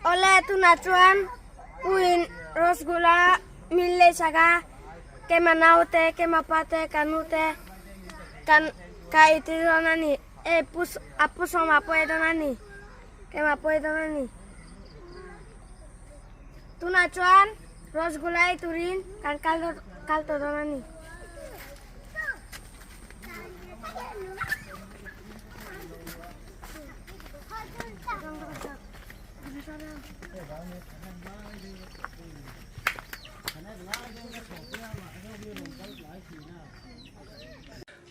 Awle tunah chuan puin Rasgulla min leisak a, keima naute, keima pate, ka nute kan ka ei tir dawn a ni. Ei pu a pu sawma pawh ei dawn a ni, keima pawh ei dawn a ni. Tunah chuan Rasgulla ei turin kan kal kal tawh dawn a ni.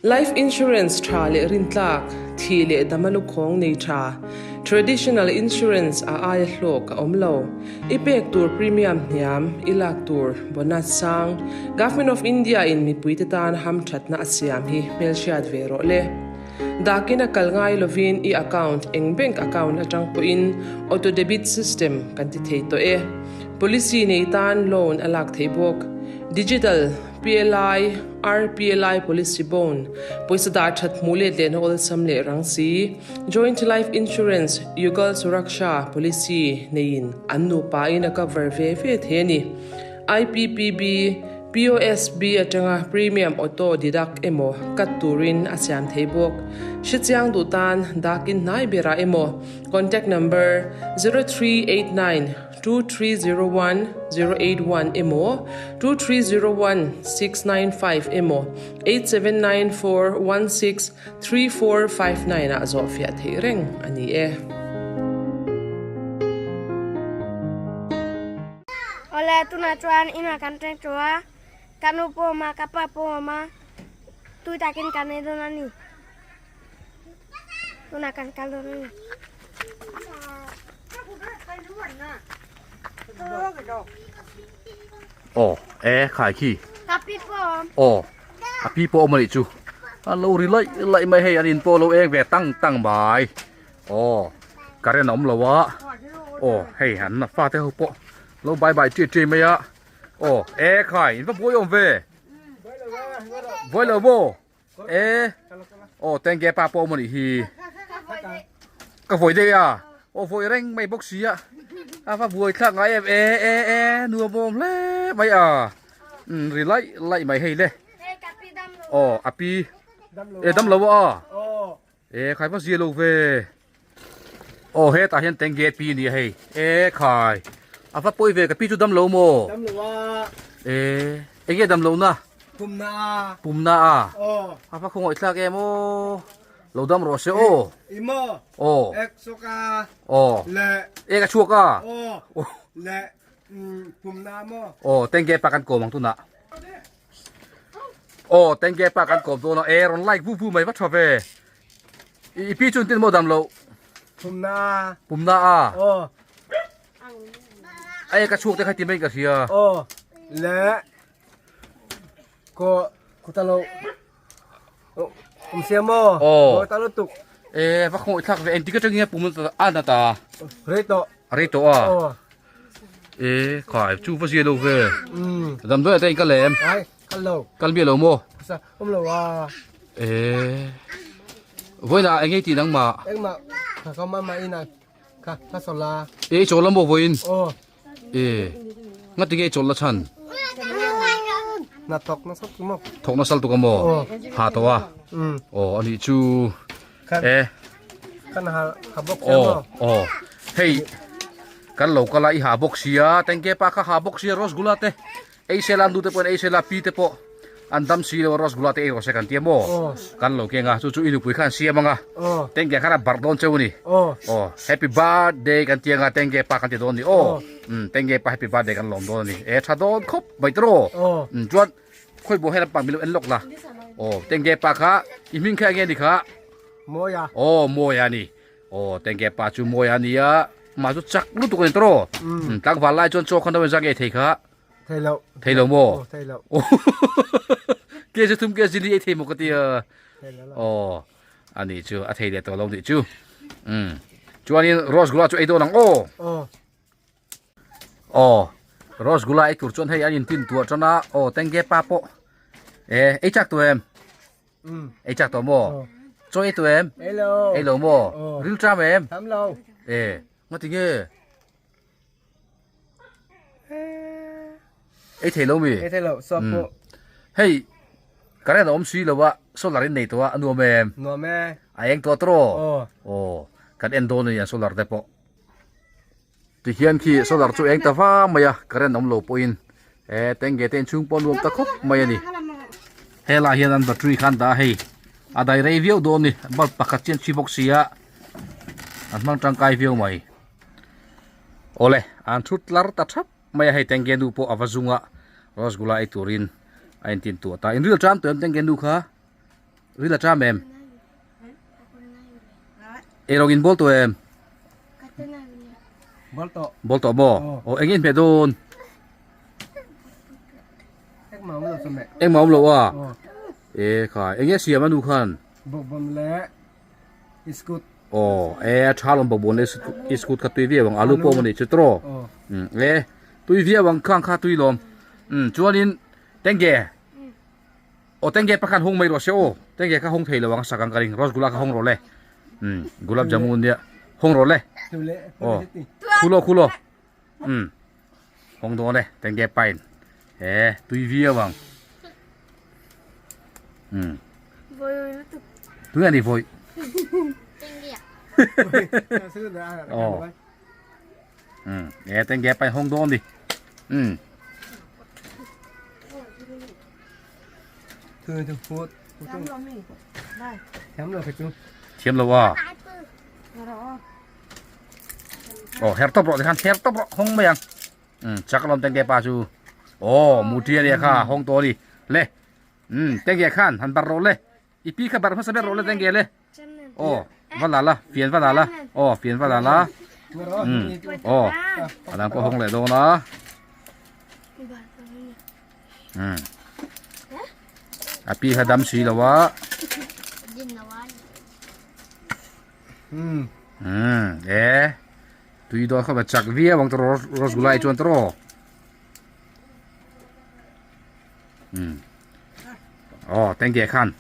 Life insurance tha leh rintlak, thih leh dama lukhawng nei tha, traditional insurance a aia hlawk a awm lo. I pek tur premium hniam, i lak tur bonus sang, Government of India in mipuite tan hamthatna a siam hi hmelhriat ve rawh le. Dakin a kal ngai lovin i account eng bank account atang pawhin auto debit system kan ti thei tawh e. Policy nei tan loan a lak theih bawk. Digital PLI, RPLI policy bond, pawisa dah that hmuh let lehna awlsam leh rang si, Joint Life Insurance, Yugal Suraksha policy neiin an nupa in a cover ve ve thei a ni. IPPB, POSB atanga premium auto deduct emaw cut turin a siam thei bawk. Hrechiang duh tan dakin hnai berah emaw contact number 0389 2301 081 emaw 2301 695 emaw 8794 16 3459 ah zawhfiah theih reng a ni e. Awle tunah chuan inah kan teng tawh a, ka nu pawh a awm a, ka pa pawh a awm a, tui takin kan ei dawn a ni. Tunah kan kal dawn a ni. Aw e khai khi. Ka pi pawh a awm. Aw a pi pawh a awm a nih chu. A lo ri laih laih mai hei an in pawh a lo eng ve tang tang mai. Aw current a awm lo a aw hei an fate ho pawh lo bye bye ṭi ṭi mai a aw e khai in va buai awm ve buai lo maw e aw tenge pa pawh awm a nih hi ka vawi daih a aw vawi reng mai bawk si a a va buai thlak ngai em e e e nuam awm hle mai a ri laih laih mai hei le aw a pi e dam lo a. E khai va zia lo ve. Aw hetah hian teng gate pi a ni a hei. E khai. A va pawi ve ka pi chu dam lo maw? Dam lo a. E enge dam lo na? Pum na a. Pum na a. Aw. A va khawngaih thlak em aw. Lo dam rawh se aw. I maw? Aw. Ek chhuak a. Aw. Le. Ek a chhuak a. Aw. Le pum na maw? Aw teng gate pa kan kawm ang tunah. Aw tenge pa kan kawm dawn a e rawn like vu vu mai va tha ve i pi chu tin maw dam lo pumna pumna a aw ai ka chhuak te kha ti mai ka hria aw le ko kutalo um sia mo aw ta lo tuk e va khong thlak ve eng tika tangin pum a na ta re to re to a aw E khai chu va zia lo ve. Dam dawi ate in kal em? Ai, kal lo. Kal mi lo mo? Sa, om lo a. E Voina engei ti nang ma? Eng ma, ka ka ma ma ina ka ka sola. E chol la mo voin? Oh. E ngati nge chol la chan? Na thok na sal tu mo. Thok na sal tu ka mo? Ha to a. Oh ani chu. E. Kan ha ha bawk sia maw? Aw hei kan lo kal a i ha bawk sia tengke pa kha ha bawk sia rasgula te ei sela an nu te pawh in ei sela pi te pawh an dam si lo a rasgula te ei rawh se kan tia maw kan lo keng a chu chu i nupui khan siam ang a tengke khan a barh dawn cheu a ni aw happy birthday kan tia ang a tengke pa kan ti dawn a ni aw tengke pa happy birthday kan lawm dawn a ni e tha dawn khawp mai tawh chuan Khawi buah hian lampang milo en lawk la. Aw Tengge pa kha i hming kha enge ni kha? Mawia. Aw Mawia ni. Aw Tengge pa chu Mawia ni a. Mah chu chak lutuk a ni tawh. Tlangval lai chuan chaw khan lo inzak ngei thei kha. Thei lo. Thei lo maw? Aw thei lo. Ke chu thum ke zili ei thei maw ka tia. Thei lo. Aw ani chu a thei leh tawh lo nih chu. Chuanin Rosgula chu ei dawn ang aw. Aw. Aw Rosgula ei tur chuan hei an intin tuah tan a aw tengge pa pawh e ei chak tawh em ei chak tawh maw chaw ei tawh em ei lo ei lo maw ril tram em tham lo e ngati nge. Ei thei lo mi? Ei thei lo, sawp pawh. Hei, current a awm si lo a, solar in nei tawh a, a nuam em? Nuam e. A eng tawh tawh? Aw. Aw, kan en dawn a ni an solar te pawh. Tihian khi solar chu eng ta va mai a, current awm lo pawhin e tenge te inchhung pawh nuam ta khawp mai a ni. Helai hian an battery khan dah a hei, a dai rei viau dawn a ni, bulb pakhat chian chhi bawk si a, an hmang tangkai viau mai. Awle, an thut tlar ta thap mai a, hei tenge nu pawh a va zung a, rasgula ei turin a intin tuah ta. In ril ṭam tawh em tenge nu kha? Ril a ṭam em? Eirawng in bawl tawh em? Bawl tawh. Bawl tawh maw? Aw, eng in hmeh dawn? Engmah awm lo chu meh. Engmah awm lo a? E kha, eng nge siam a nu khan? Bawkbawn leh iskut. Aw, e a tha lawm bawkbawn leh iskut kha tui viau ang, alu pawh awm a nih chu tawh. E, tui viau ang khang kha tui lawm. Chuanin tenge Aw tenge pakhat hung mai rawh se aw tenge kha hung thei lo ang sak ang ka ring rasgula kha hung rawh le um gulab jamun nia hung rawh le aw khulo khulo um hung dawn e tenge pain he tui viau ang um tui ani voi aw um e tenge pain hung dawn ni um Thiam lo a. Oh, her top ro khan her top ro hong mai ang. Um, chak lom tengge pa chu. Oh, mutia ne kha hong to ni. Le. Um, tengge khan han bar ro le. Ipi kha bar hmasa ber ro le tengge le. Oh, va la la, fian va la la. Oh, fian va la la. Um, oh, adang pawh hawng leh dawn a. Um. A pi kha dam si lo a. Um. Um, e. Tui dawn kha ba chak viau ang tawh rasgula ai chuan tawh. Um. Oh, tengge khan.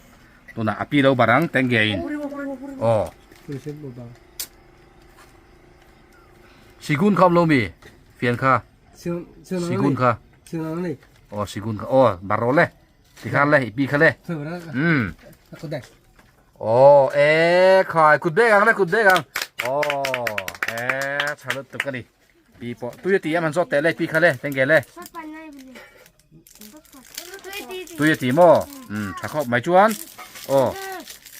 Tuna api lo barang tengge in. Oh. Sigun kham lo mi. Fian kha. Sigun kha. Oh, sigun kha. Oh, baro le. Tikhan le, ipi kha le. Um. Oh, e khai kut bek ang le kut bek ang. Oh, e chalut tuk ani. Pi pawh tui a ti em han zawt teh le pi kha le tengge le tui a ti maw um tha khawp mai chuan aw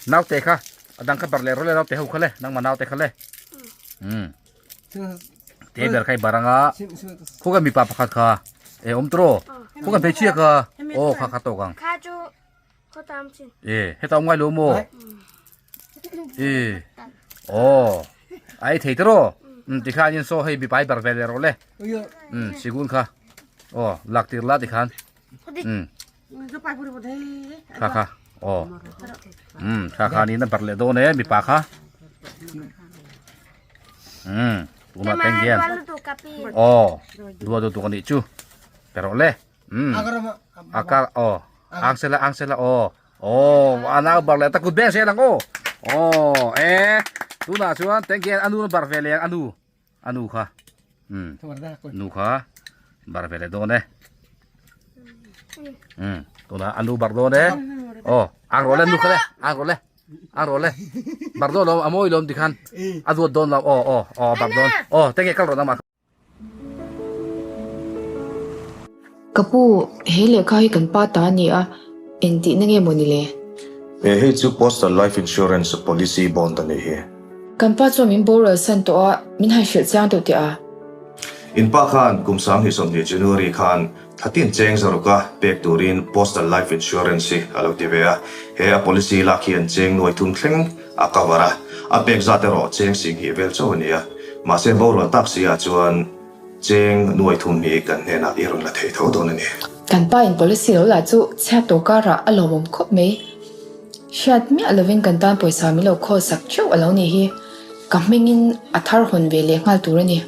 naute kha a dang kha bar leh rawh le naute ho kha le nangmah naute kha le um te ber kha i bar anga khaw ka mipa pakhat kha e awm tawh khaw kan hmeichhia kha aw kha kha tawk ang e heta awm ngai lo maw e aw ai thei tawh um tikhan in saw hei mipa i bar ve leh rawh le um sikul kha aw lak tir la tikhan um kha kha aw um kha kha niin a bar leh dawn e mipa kha um tunah teng hian aw dua duh tuk anih chu pe rawh le um akar aw ang sela ang sela aw Aw, a nau bar leh ta kut beng zel ang aw. Aw, e tunah chuan tengke a nu bar ve leh ang a nu. A nu kha. Um. Nu kha bar ve leh dawn e. Um, tunah a nu bar dawn e. Aw, ang rawh le nu kha le, ang rawh le. Ang rawh le. Bar dawn lo, a mawi lawm tikhan. A duat dawn lo. Aw, aw, aw bar dawn. Aw, tengke kal rawh nangmah. Ka pu, he lehkha hi kan pa ta a ni a, engtihna nge maw ni le? He hei chu Postal Life Insurance Policy Bond a nih hi. Kan pa chuan min boral san tawh a, min han hrilh chiang deuh teh a. In pa khan kum 2020 January khan thlatin cheng zaruka pek turin Postal Life Insurance hi a lo ti ve a, he a policy lak hian cheng nuai thum thleng a cover a, a pek zat erawh cheng singhnih vel chauh a ni a, mahse borual tak si ah chuan cheng nuai thum hi kan hnenah i rawn la thei tho dawn a ni. Kan pa in policy lo lah chu chhiat tawh karah a lawmawm khawp mai. Hriat miah lovin kan tan pawisa min lo khawl sak theuh a lo nih hi. Ka hmingin a thar hawn ve leh nghal tur a ni.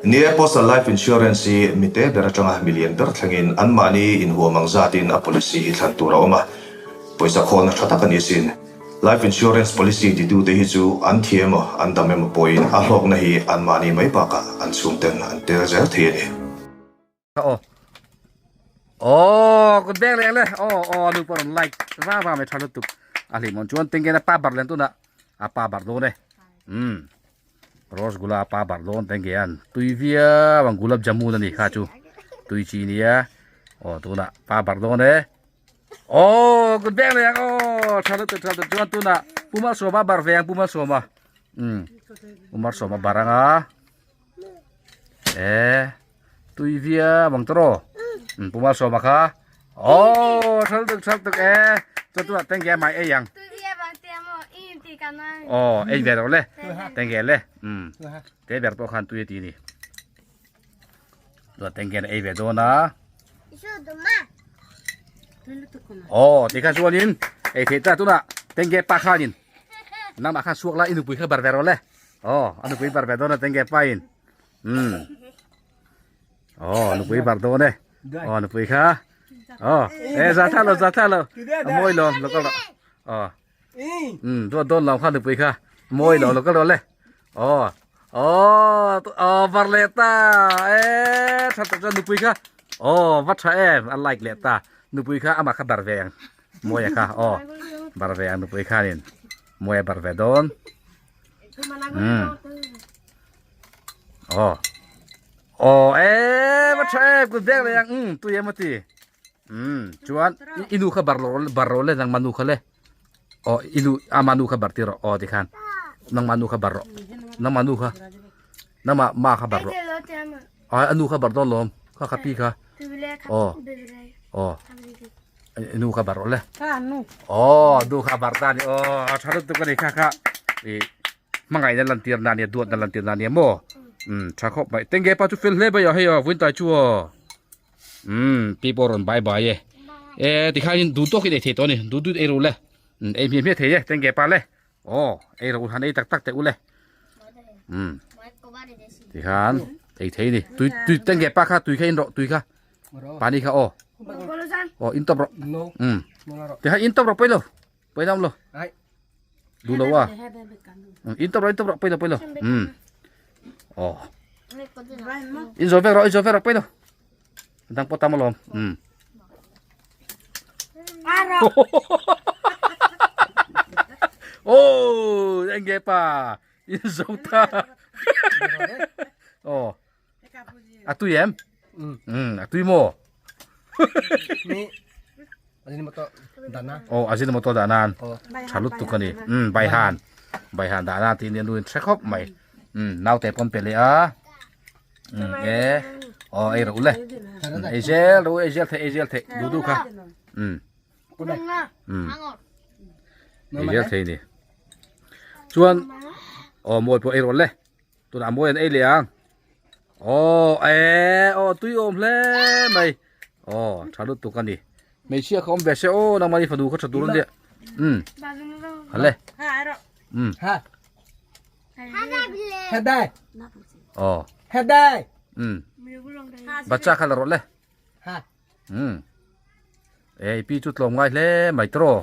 Ni e, Postal Life Insurance hi mite ber atanga milian ber thlengin anmahni inhuam ang zatin a policy hi thlan tur a awm a, pawisa khawlna tha tak a ni sin. Life insurance policy titute hi chu an thi emaw an dam emaw pawhin a hlawkna hi anmahni mai bakah an chhungten an tel zel thei a ni. Aw aw kut beng leh le aw aw nu pawh rawn like va va mai tha lutuk a hlimawm chuan tenggen a pa bar len tunah a pa bar dawn e umm rosgula a pa bar dawn tenggen tui viau ang gulab jamun a ni kha chu tui chi nia aw tunah pa bar dawn e aw kut beng leh ang aw tha lutuk tha lutuk chuan tunah pu malsawma bar ve ang pu malsawma umm pu malsawma bar anga. E tui via bang tro puma soma kha oh thal tuk thal tuk e cho tu teng ge mai e yang Tui via bang te mo in ti kana. oh ei ve ro le teng ge le um te ber to khan tui ti ni tu teng ge ei ve do na oh ti kha chuanin ei thei ta tuna teng ge pa khanin nang ma kha suak la inupui kha bar ve ro le Aw, a nupui bar ve dawn a tenge pain. Umm. Aw, nupui bar dawn e. Aw, nupui kha. Aw, e za tha lo, za tha lo. A mawi lo, lo kal rawh. Aw. Umm, duat dawn lo kha nupui kha. A mawi lo, lo kal rawh le. Aw. Aw, aw bar leh ta. E, tha tak chuan nupui kha. Aw, va tha em, a like leh ta. Nupui kha amah kha bar ve ang. Mawia kha, aw. Bar ve ang nupui khanin. Mawia bar ve dawn. Ừ. Ồ. Ồ e ma tha e ku bek le yang um tu ye ma ti. Um chuan inu kha bar lo bar ro le nang manu kha le. O inu a manu kha bar ti ro o ti khan. Nang manu kha bar ro. Nang manu kha. Nang ma ma kha bar ro. A anu kha bar don lom. Kha kha pi kha. O. O. Nu kha bar le oh nu kha bar ta ni oh tha lut tuk ani kha kha i hmangaih na lan tir na nia duat na lan tir na nia maw um tha khawp mai tenge pa chu fel hle mai a hei a vawiin tai chu aw um pi pawh rawn bai bai e e tikhain duh tawk in ei thei tawh a ni duh duh ei ru le um ei hmiah hmiah thei e tenge pa le aw ei ro han ei tak tak teh u le um tikhan ei thei ni tui tui tenge pa kha tui kha in rawh tui kha Pani kha aw. Aw in top rawh. Um. Te ha in top rawh pawilo. Pawilo am lo. Du lo a. In top rawh in top rawh pawilo pawilo. Um. Aw. In zo vek rawh in zo vek rawh pawilo. Dang pawh tam alawm. Um. Oh, enge pa. In zo ta. Oh. A tui em? Mm, a tui maw? Ni Ajinomoto dana. Oh, Ajinomoto dana. Oh. Tha lutuk ani. Mm, Baihan. Baihan dana ti ni nuin thre khop mai. Mm, nau te pon pe le a. Mm, e. Oh, ei ro le. Ei zel ro ei zel the ei zel the du du kha. Mm. Mm. Ei zel the ni. Chuan oh moi po ei ro le. Tunah mawi an ei leh ang. Aw e aw tui awm hle mai. Aw tha lutuk a ni. Hmeichhia kha awm ve se aw nangmahni fanu kha tha tur an nia. Um. Hale. Um. Ha. Hedai. Aw. Hedai. Um. Bacha kha la rawh le. Ha. Um. Ei pi chu tlawm ngai hle mai tawh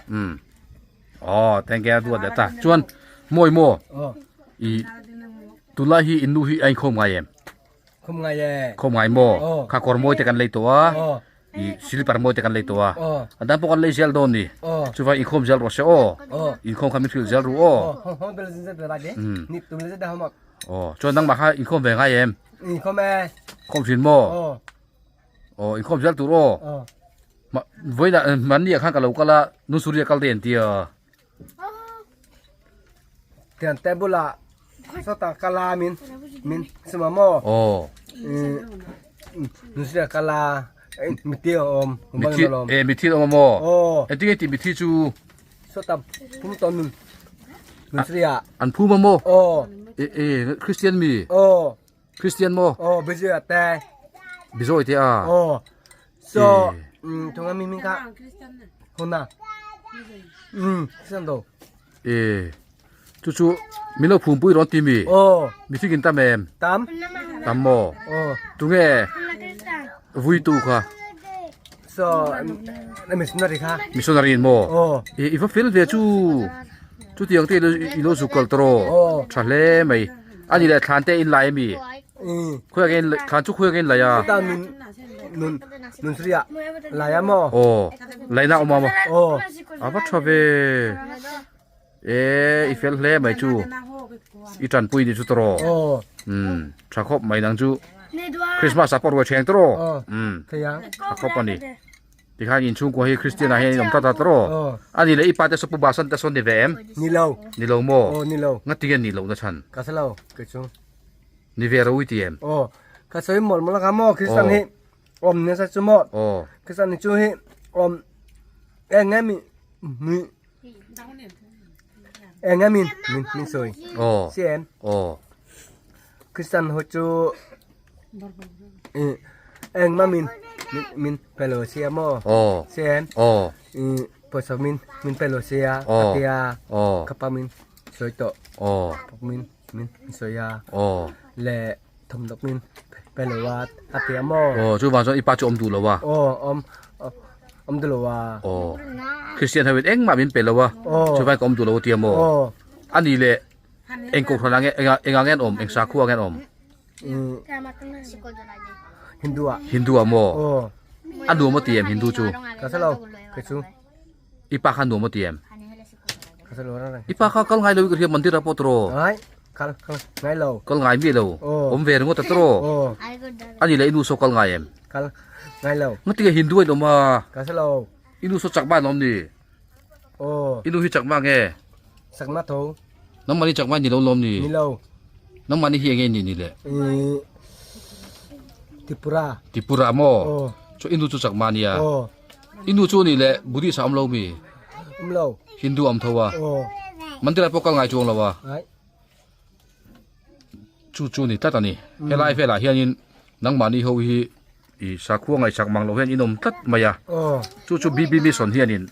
um aw thank you duat leh ta chuan mawi maw i tunlai hi innu hi a inkhawm ngai em khawm ngai e khawm ngai maw kha kawr mawi te kan lei tawh a i silipar mawi te kan lei tawh a a dang pawh kan lei zel dawn ni chuvang inkhawm zel rawh se aw inkhawm kha min hrilh zel ru aw aw chuan nangmah kha inkhawm ve ngai em inkhawm e khawm thin maw Aw inkhawm zel tur aw. Aw. Ma vawiinah hmanni ah khan ka lo kal a Nusuri a kal te an ti a. Tiang te bulah sawtah kal a min min sima maw. Aw. Nusuri a kal a mithi a awm. Mithi e mithi a awm a maw. Aw. Engtin nge tih mithi chu. Sawtah phum tawh nun Nusuri ah. An phum a maw. Aw. E e Christian mi. Aw. Christian maw? Aw, Bijoy a te. Bijoy te a. Aw. So, um, thunga mi min ka. Hona. Um, Christian do. E. Chu chu min lo phum pui rawn ti mi. Aw. Mi thing in tam em? Tam. Tam maw? Aw. Tunge vui tu kha. So, na missionary kha. Missionary in maw? Aw. E, i va fel ve chu. Chu tiang te i lo zuk kal tawh. Aw. Tha hle mai. Ani leh thlan te in lai ami. Khawiah nge in thlan chu khawiah nge in laih a? Chutah nun nun nun sriah lai a maw? Aw laihna a awm a maw? Aw. A va tha ve. E i fel hle mai chu. I tanpui ni chu tawh. Aw. Um tha khawp mai nang chu. Christmas ah pawh ruai theng tawh. Aw. Um Thei ang. tha khawp a ni. Tikhan inchhungkua hi Christian ah hian in awm tlat a tawh. Aw. A nih leh i pa te saw Pu Basan te sawn ni ve em? Ni lo. Ni lo maw? Aw ni lo. Ngati nge nih loh na chhan? Ka hre lo kei chu. Ni ve ro i ti em? Aw, ka sawi mawlh mawlh kha maw Christian hi awm nasa chu maw. Aw. Christian ni chu hi awm eng nge mi mi eng nge min min min sawi. Aw. Si em? Aw. Christian ho chu eng ma min min min pe lo sia maw. Aw. Si em? Aw. Pawisa min min pe lo sia Aw. atia Aw. ka pa min sawi tawh. Aw. Min min sawi a aw le thawmhnaw min pe lo a a ti a maw aw chu vang chuan i pa chu awm duh lo a aw awm awm duh lo a aw Christian ho in engmah min pe lo a aw chu vai ka awm duh lo a ti a maw aw ani le eng kohhran ah nge enga engah nge an awm eng sakhua nge an awm Hindu ah Hindu ah maw aw a nuam a ti em Hindu chu ka hre lo kei chu I pa kha nuam a ti em? Ka sa lo rang. I pa kha kal ngai lo i ka hria mandir ah pawh tawh raw. Ngai, kal kal ngai lo. Kal ngai miah lo. Aw. Awm ve ringawt ta tawh raw. Aw. A nih leh i nu saw kal ngai em? Kal ngai lo. Ngati nge Hindu a in awm a? Ka sa lo. I nu saw chakma an awm ni? Aw. I nu hi chakma nge? Chakma tho. Nangmah ni chakma ni lo lawm ni? Ni lo. Nangmah ni hi enge ni ni le? Tripura. Tripura maw? Aw. Chu i nu chu chakma nia? Aw. I nu chu nih leh Buddhist a awm lo mi? Awm lo. Hindu a awm tho a? Aw. Mandir ah pawh kal ngai chuang lo a? Ngai. Chu chu ni tlat a ni. Helai velah hianin nangmahni ho hi i sakhua ngaihsak mang loh hian in awm tlat mai a. Aw. Chu chu BB Mission hianin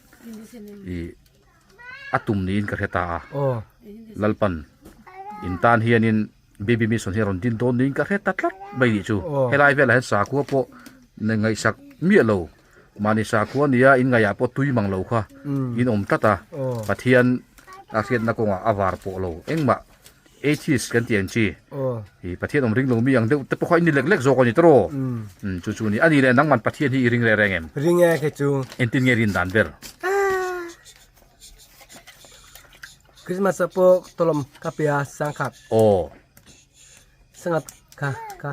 i a tum niin ka hre ta a. Aw. Lalpan in tan hianin BB Mission hi a rawn din dawn niin ka hre ta tlat mai nih chu. Helai velah hian sakhua pawh ngaihsak miah lo. Mahni sakhua nia in ngaihah pawh tui mang lo kha in awm tlat a. Pathian a hriatna kawngah a var pawh lo engmah atheist kan tih ang chi i Pathian awm ring lo mi ang deuh te pawh kha in ni lek lek zawk a ni tawh chu chu ni. A nih leh nangman Pathian hi i ring reng reng em? Ring e kei chu. Engtin nge rin dan ber? Christmas ah pawh tawlawm ka pe a sangkhat. Aw. Sangkhat ka ka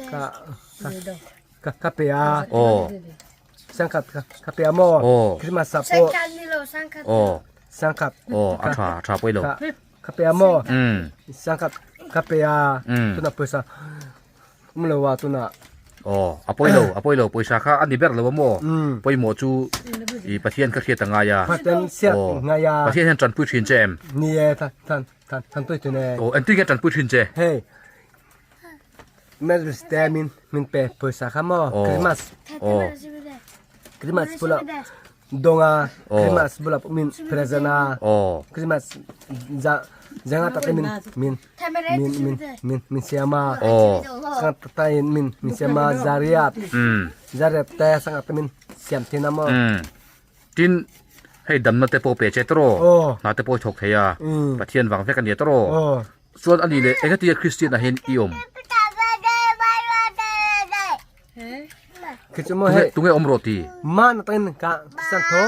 ka ka ka pe a. Aw. Sangkhat ka ka pe a maw. Aw. Christmas ah pawh. Sangkhat ni lo sangkhat. Aw. Sangkhat. Aw a tha a tha pawh lo. Ka ka pe a maw. Um. Sangkhat ka pe a. Um. Tuna pawisa um lo a tuna. Aw a pawi lo a pawi lo pawisa kha a ni ber lo a maw. Um. Pawimawh chu i Pathian ka hriat a ngai a. Pathian hriat ngai a. Pathian hian tanpui thin che em? Ni e than than than tanpui thin e. Aw engtin nge tanpui thin che? Hei Marriage te min min pe pawisa kha maw Christmas. Aw. Christmas bula donga Christmas bula min present a. Aw. Christmas za zanga ta te min min min min min min siam a. Aw. Sanga ta in min min siam a zariat. Um. Zariat te sanga te min siam thin a maw. Um. Tin hei damna te pawh pe che tawh. Aw. Hna te pawh i thawk thei a. Um. Pathian vang vek a nia tawh. Aw. Chuan a nih leh engatia Christian ah hian i awm? Khi chu maw hei. Tunge awm rawh ti? Mah na tangin ka Christian tho.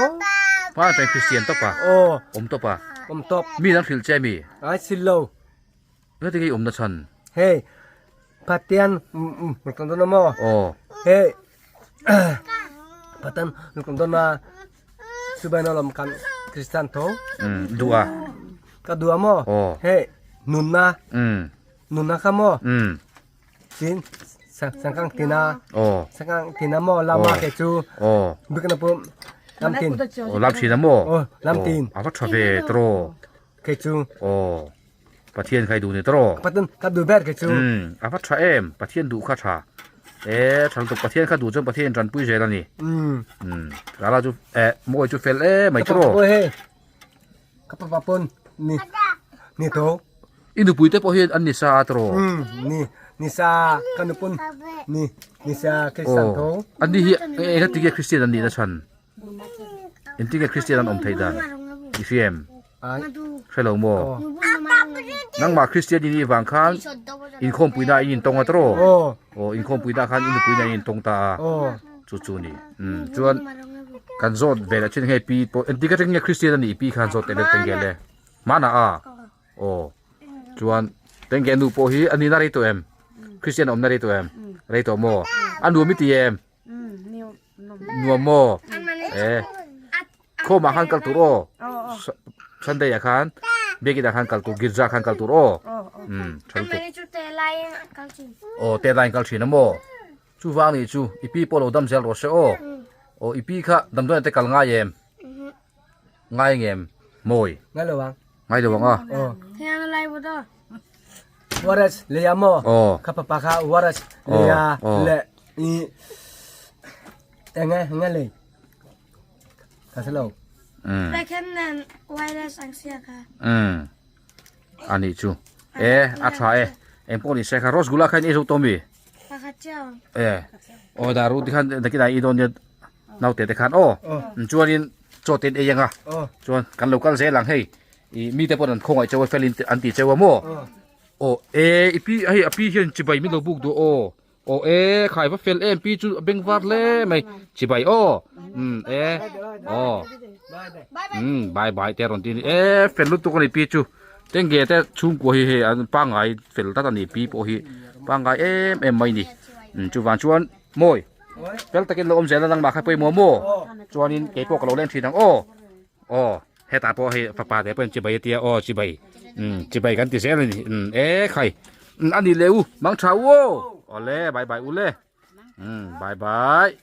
Mah na tangin Christian tawp a? Aw. Awm tawp a? Awm tawp. Mi an hrilh che mi? Ai sil lo. Engatinge i awm na chhan? Hei Pathian kan dawn a maw? Aw. Hei Pathian kan dawn a Chubai na lawm kan Christian tho. Um duh a. Ka duh a maw? Aw. Hei nunna. Um. Nunna kha maw? Um. Tin sangkang tina. Aw. Sangkang tina maw lama ke chu. Aw. Bikna pawh lam tin. Aw lam thin a maw? Aw lam tin. A va tha ve tawh. Ke chu. Aw. Pathian kha i duh ni tawh. Pathian ka duh ber ke chu. Um a va tha em Pathian duh kha tha. E tha lutuk Pathian kha duh chuan Pathian in tanpui zel a ni. Um. Um Rala chu eh mawi chu fel em mai tawh. Ka pa hei. Ka pa pawn ni ni tho. I nupui te pawh hian an ni sa a tawh. Um ni ni sa ka nupun ni ni sa Christian tho. An ni hi engati nge Christian an nih na chhan? Engtin nge Christian an awm theih dan? I hria em? Ai. Hre lo maw? Nangmah Christian i nih vang khan Inkhawmpuina in intawng a tawh aw. Aw inkhawmpuina khan i nupuina in intawng ta a. Aw. Chu chu ni. Umm chuan kan zawt ve leh thin hei pi pawh engtik atang nge Christian a nih pi khan zawt teh teng nge le. Hmanah a. Aw. Chuan teng nge nu pawh hi a nihna rei tawh em? Christian a awmna rei tawh em? Rei tawh maw? A nuam i ti em? Nuam maw? E. Khawmah khan kal tur aw. Sunday ah khan biakin ah khan kal tur girja khan kal tur aw. Um tha lutuk. Aw te laiin kal thin a maw? Chuvang nih chu i pi pawh lo dam zel rawh se aw. Aw i pi kha damdawiin te kal ngai em? Ngai ngem mawi? Ngai lo ang. Ngai lo ang a. Aw. Waras leia maw? Aw. Kha papa kha waras leia le i enge enge lei. Ka hre lo. Mm. Pekhem nen wireless ang sia kha. Mm. Ani chu. E, a tha e. Eng pawh ni se kha Rosgula kha in ei zo tawh mi? Pakhat chiah. E. O daru ti khan nakin ah i dawn nia naute te khan aw. Chuanin chaw te in ei anga. Chuan kan lo kal zel ang hei. I mite pawh an khawngaih cheu a fel in an ti cheu a maw? Aw e i pi hei a pi hian chibai min lo buk duh aw. Aw e khai va fel em pi chu a beng var hle mai chibai aw umm e aw umm bye bye te a rawn ti a ni e fel lutuk a ni pi chu tenge te chhungkua hi hei an pangngai fel tlat a ni pi pawh hi pangngai em em mai a ni umm chuvang chuan mawi fel takin lo awm zel a nangmah kha pawimawh maw chuanin keipawh ka lo leng thin ang aw aw hetah pawh hei fapa te pawhin chibai a tia aw chibai umm chibai kan ti zel a ni umm e khai umm a ni leh u mang tha u aw awle bye bye u le umm bye bye.